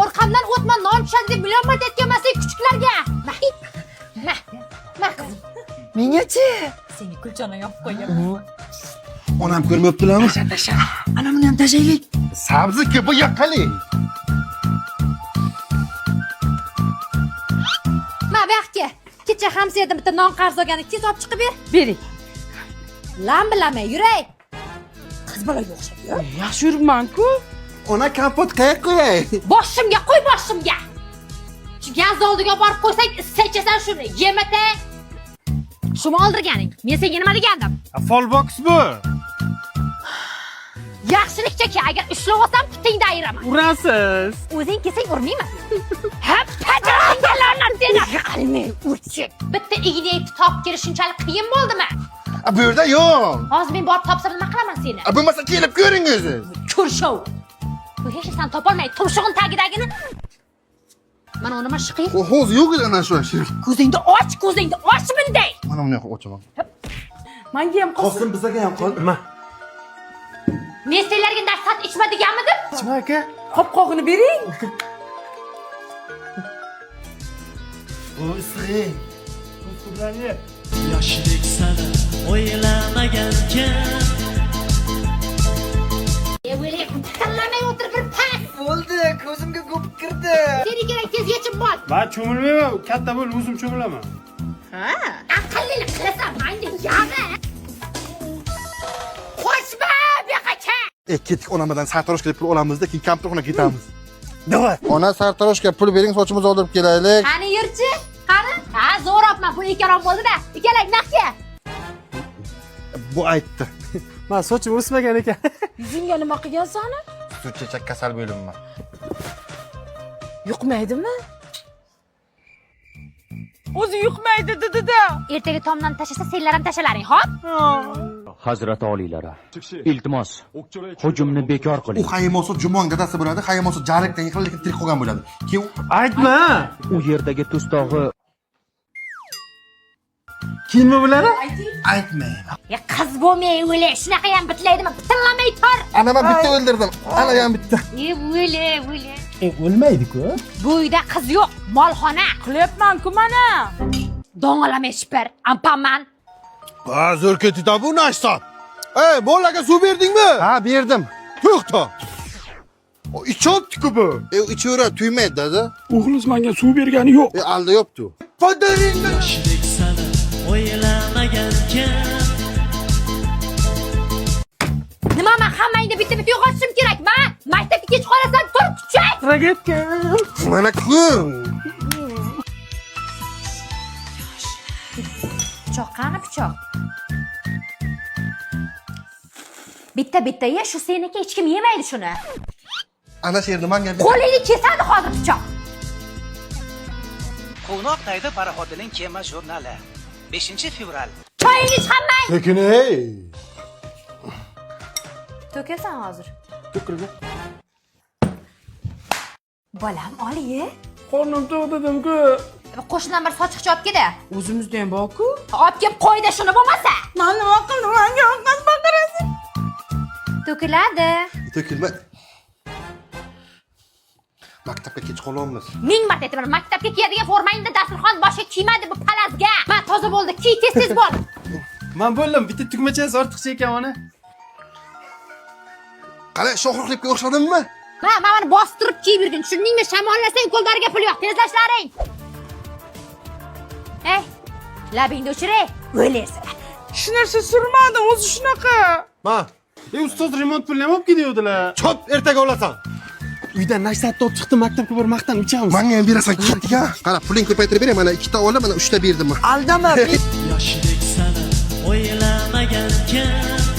Orqamdan o'tma, non tushadi deb million marta aytganman sen kuchuklarga. Ma. Ma. Ma qizim. Mengachi? Seni kulchani yopib qo'yaman. Onam ko'rmayaptilarmi? Tasha. Ana buni ham tashlaylik. Sabzi ko'pi yoqqali. Ma bu yoqqa. Kecha hamsoyadan bitta non qarz olgani tez olib chiqib ber. Bering. Lam bilamay yuray. Qiz bolaga o'xshab yur. Yaxshi yuribman-ku. Ona kompot qayerga qo'yay? Boshimga qo'y, boshimga. Shu gaz oldiga olib borib qo'ysang, issiq ichasan shuni. Yemata. Shumi oldirganing. Men senga nima degandim? Folbox bu. Yaxshilikcha ke, agar ushlab olsam putingni ayiraman. Urasiz. O'zing kelsang urmayman. Ha, pajaringga la'nat seni. Yiqilmay urchik. Bitta igna ipni topib kelish shunchalik qiyin bo'ldimi? A bu yerda yo'q. Hozir men borib topsam nima qilaman seni? A bo'lmasa kelib ko'ring o'zingiz. Ko'rshov. Bu hech narsani topolmaydi. Tumshug'in tagidagini. Mana uni mana shiqing. Hozir yo'q edi ana shu shirin. Ko'zingni och, ko'zingni och bunday. Mana buni ochaman. Menga ham qolsin. Qolsin bizga ham qol. Nima? Men senlarga nasihat ichma deganmidim? Ichma aka. Qopqog'ini bering. Bu issiq. Bu bilan ye. Yoshlik sani o'ylamagan kim. E, o'lay, tillamay o'tir bir pas. Bo'ldi, ko'zimga ko'pik kirdi. Seni kerak tez yechib bor. Men cho'milmayman, katta bo'lib o'zim cho'milaman. Aqllilik qilasan, manga yag'i. Qo'shma bu yoqqa kel. E ketdik onamdan sartaroshga pul olamizda, keyin kompyuterxonaga ketamiz. Давай. Ona sartaroshga pul bering, sochimizni oldirib kelaylik. Qani yurchi? Qani? Ha, zo'rabman, bu ikkalon bo'ldi-da. Ikkalang naqqa. Bu aytdi. Men sochim o'smagan ekan. Yuzingga nima qilgansan? Sut chechak kasal bo'limman. Yuqmaydimi? O'zi yuqmaydi dedi-da. Ertaga tomdan tashlasa, senlar ham tashlalaring, xo'p? Hazrati oliylari, iltimos, hujumni bekor U qiling. Hayimoso Jumong dadasi bo'ladi. Hayimoso jarlikdan yiqilib, lekin tirik qolgan bo'ladi. Keyin Aytma. U yerdagi tuz tog'i Kiyinma bo'ladi? aytmayman. Ya qiz bo'lmay o'lay, shunaqa ham bitlaydimi? Bitinlamay tur. Ana men bitta o'ldirdim. Ana ham bitta. E, o'lay, o'lay. E, o'lmaydi-ku. Bu uyda qiz yo'q, molxona. Qilyapman-ku mana. Dong'alamay shipir, ampaman. Ha, zo'r ketdi bu nashta. Ey, bolaga suv berdingmi? Ha, berdim. To'xta. O ichyapti-ku bu. E, ichaveradi, tuymaydi dada. O'g'lingiz menga suv bergani yo'q. E, aldayapti. Fodaringni. Yoshlik sani o'ylamagan kim. Nima men hammangni bitta-bitta uyg'otishim kerak, ma? Maktabga kech qolasan, tur kuchak. Tragetga. Mana ko'r. Pichoq qani pichoq? Bitta-bitta ye, shu seniki, hech kim yemaydi shuni. Ana shu yerda manga Qo'lingni kesadi hozir pichoq. Quvnoq Taydi paroxodining kema jurnali. 5 fevral. Choyingni ich hammang. Sekin ey. To'kasan hozir. To'kildi. Bolam, ol ye. Qornim to'q dedim-ku. Qo'shnidan bir sochiqcha olib kel-da. O'zimizda ham bor-ku. Olib kelib qo'yda shuni bo'lmasa. Men nima qildim? Menga ovqat baqirasiz. To'kiladi. To'kilma. Maktabga kech qolyapmiz. Ming marta aytaman, maktabga kiyadigan formangni dasturxon boshiga kiyma deb bu palazga. Ma toza bo'ldi, kiy tez tez bo'l. Men bo'ldim, bitta tugmachasi ortiqcha ekan ona. Qara, shohruxlikka o'xshadimmi? Ma, mana bostirib kiyib yurgin, tushundingmi? Shamollasang qo'ldariga pul yo'q, tezlashlaring. Ey, labingni o'chir, o'lasan. Hech narsa surmadim, o'zi shunaqa. Ma, E, ustoz remont pulini ham olib ketayotdilar. chop ertaga olasan. Uydan nashtatni olib chiqdim, maktabga borib maqtanib ichamiz. Manga ham berasan, ketdik ha. Qara, puling ko'paytirib beray, mana ikkita olib, mana uchta berdim. Aldama. Yoshlik sani o'ylamagan kim.